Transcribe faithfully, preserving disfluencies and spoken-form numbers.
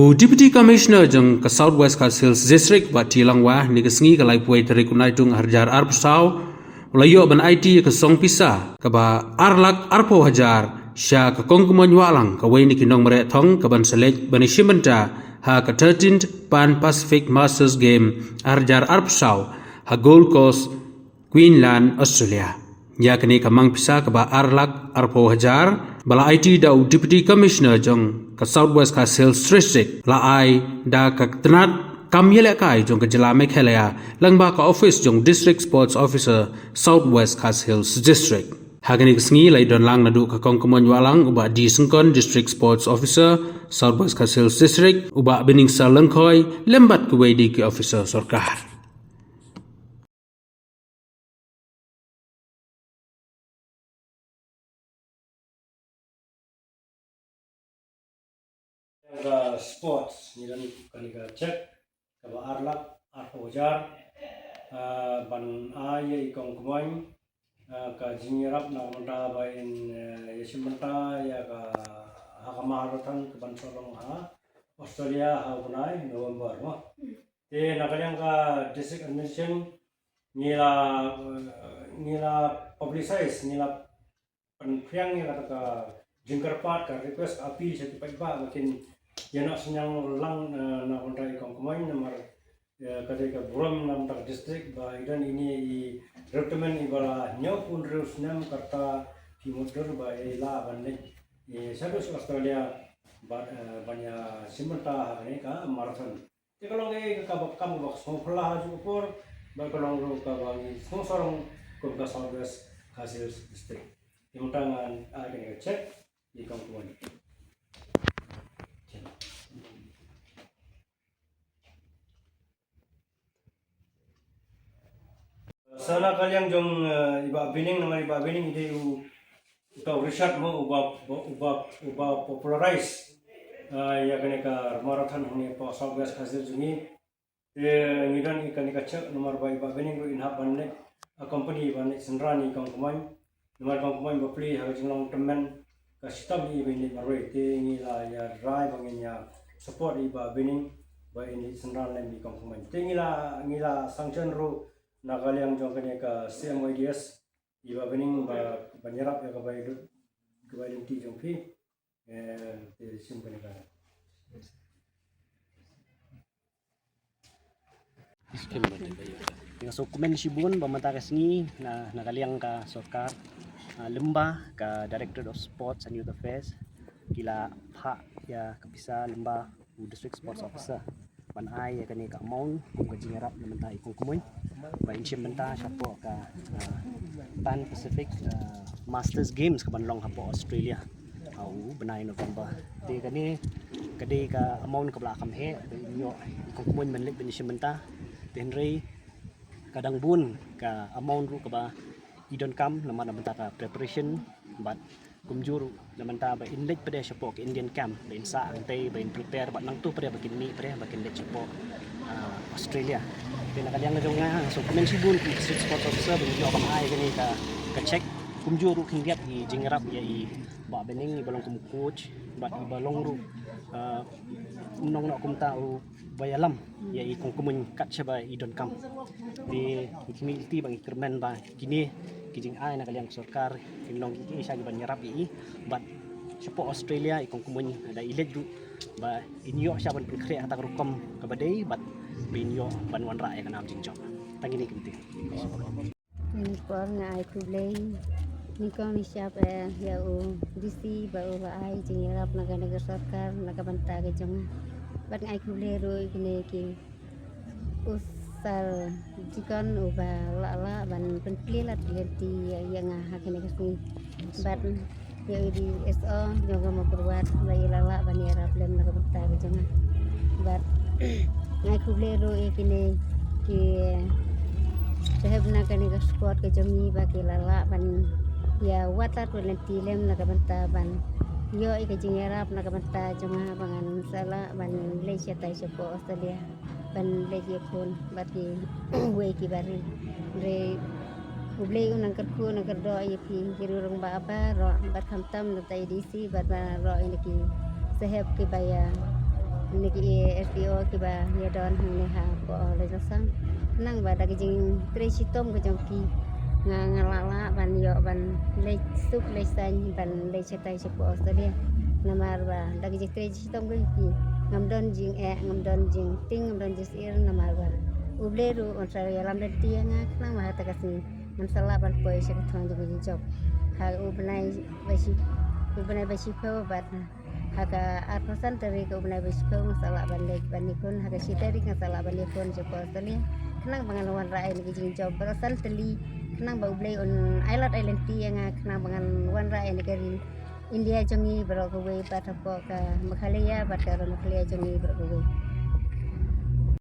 U Deputy Commissioner jong ka South West Khasi Hills District, Bah T Langwa, ha kane ka sngi ka lai phew tarik u Naitung ar hajar arphew saw, u la ïoh ban aiti ïa ka song pisa kaba ar lak arphew hajar sha ka Kong Kmoin Wahlang, kawei na ki nongmareh thong kaban sa leit ban ïashim bynta ha ka thirteenth Pan Pacific Masters Game ar hajar arphew saw ha Gold Coast, Queensland, Australia. Ïa kane ka mang pisa kaba ar lak arphew hajar ba la aiti da u Deputy Commissioner jong ka South West Khasi Hills District la ai da ka tnad kam ïalehkai jong ka jylla Meghalaya lyngba ka office jong District Sports Officer, South West Khasi Hills District. Ha kane ka sngi la ïadon lang naduh ka Kong Kmoin Wahlang u Bah D Syngkon, District Sports Officer, South West Khasi Hills District, u Bah Biningsar Lyngkhoi lem bad kiwei de ki officer sorkar. Ka sports ngi don kane ka cheque kaba ar lak arphew hajar, ah, ban ai ïa i Kong Kmoin, ah, ka jingïarap na ka bynta ba in, eh, ïashim bynta ïa ka ha ka marathon kaban sa long ha Australia ha u bnai November mo. Te na ka liang ka district administration ngi la, eh, ngi la publicize, ngi la pynphriang ïa kata ka jingkyrpad, ka request, ka appeal sha ki paidbah ba kin ïa noh synñiang lang, eh, na ka bynta i Kong Kmoin namar, eh, ka dei ka burom na ka bynta ka district ba i don ine i riewtymmen iba la hynñiewphew hynriew snem ka rta phi mutdur ba i la ban leit, eh, shaduh sha Australia ba, eh, ban ïashim bynta ha kane ka marathon. Te ka long ka, ka, ka kam kaba sngewphylla ha kajuh ka por, bad ka long ruh kaba ngi sngewsarong kum ka South West Khasi Hills District. Te mynta ngan ai kane ka cheque ïa i Kong Kmoin. Sa na ka liang jong, eh, i Bah Bining, namar i Bah Bining i dei u uta u Richard mo uba, uba, uba popularize, ah, ïa kane ka marathon hangne hapoh South West Khasi Hills jong ngi. Te ngi don ïa kane ka cheque namar ba i Bah Bining ruh in hap ban leit accompany ban leit synran ïa i Kong Kmoin. Namar i Kong Kmoin bapli ha ka jinglong tymmen ka shitom ïa i ban leit marwei. Te ngi la ïa rai ba ngin ïa support ïa i Bah Bining ba in leit synran lem ïa i Kong Kmoin. Te ngi la, ngi la sanction ruh na ka liang jong kane ka C M Y D S. I Bah Bining ba, ban ïarap ïa kaba i lut, kaba i lynti jong phi. Eh, te shim kane ka. Nga sngewkmen shibun ba mynta ka sngi na, na ka liang ka sorkar, ah, lyngba ka Directorate of Sports and Youth Affairs ki la phah ïa ka pisa lyngba u District Sports Officer ban ai ïa kane ka amount kum ka jingïarap na bynta i Kong Kmoin ba in shim bynta shapoh ka, ah, Pan Pacific, ah, Masters Games kaban long hapoh Australia ha u bnai November. Te kane ka dei ka amount kaba la kham heh ba in ïoh i Kong Kmoin ban leit ban ïashim bynta. Te hynrei ka dang bun ka amount ruh kaba i donkam namar na bynta ka preparation bad kumjuh ruh na bynta ba in leit pat shapoh ka Indian camp ba in sah hangtei ba in prepare bad nangta pat ba kin mih pat ba kin leit shapoh, ah, Australia. Te na ka liang jong nga nga sngewkmen shibun kum District Sports Officer ba ngi ïoh ban ai kane ka, ka cheque kumjuh ruh khyndiat i jingïarap ïa i Bah Bining iba long kum coach bad iba long ruh, ah, nongnoh kumta u ba ïalam ïa i Kong Kmoin kat shaba i donkam. Te ngi khmih lynti ba ngi kyrmen ba kine ki jingai na ka liang sorkar kin long ki sha ki ban ïarap ïa i bad shapoh Australia i Kong Kmoin da i leit ruh ba in ïoh sha ban pynkhreh ha kata ka rukom kaba dei bad ba in ïoh ban wanrah ïa ka nam jingjop. Tang kine ki lynti. Ngi por nga ai khublei nyngkong nyngshap, eh, ïa u D C ba u la ai jingïarap na kane ka sorkar na ka bynta ka jong nga. Bad nga ai khublei ruh ïa kine ki u Sir Jikon uba la lah ban pynplie lad lynti ïa, ïa nga ha kane ka sngi. Bad ïa u D S O jong ka Mawkyrwat ba i la lah ban ïarap lem na ka bynta ka jong nga. Bad nga ai khublei ruh ïa kine ki sahep na kane ka sport ka jong ngi ba ki la lah ban ïa wad lad lynti lem na ka bynta ban ïoh ïa ka jingïarap na ka bynta jong nga ba ngan sa lah ban leit shatai shapoh Australia ban leit ïakhun bad kiwei ki barit. Hynrei U Blei un nang kyrkhu nang kyrdoh ïa phi ki riew rangbah baroh bad khamtam na ka D C bad baroh ïa ki sahep kiba ïa ne ki S D O kiba ïa don hangne ha pdeng Lajrong Sang. Khnang ba da ka jingtrei shitom ka jong ki nga nga lah lah ban ïoh ban leit suk leit saiñ ban leit shatai sha pdeng Australia. Namar ba da ka jingtrei shitom ka jong ki ngam don jingeh, ngam don jingtieng, ngam don jingsyier namar ba U Blei ruh un sa ïalam lynti ïa nga khnang ba ha kata ka sngi ngan sa lah ban poi sha ka thong jong ka jingjop. Ha u bnai ba shi, u bnai ba shiphew bad ha ka arphew san tarik u bnai ba shiphew nga sa lah ban leit ban ïakhun, ha ka shi tarik nga sa lah ban ïakhun sha pdeng Australia. Khnang ba ngan wanrah ïa ka jingjop baroh san tylli khnang ba U Blei un ai lad ai lynti ïa nga khnang ba ngan wanrah ïa ka ri India jong ngi baroh kawei bad hapoh ka Meghalaya bad ka ri Meghalaya jong ngi baroh kawei.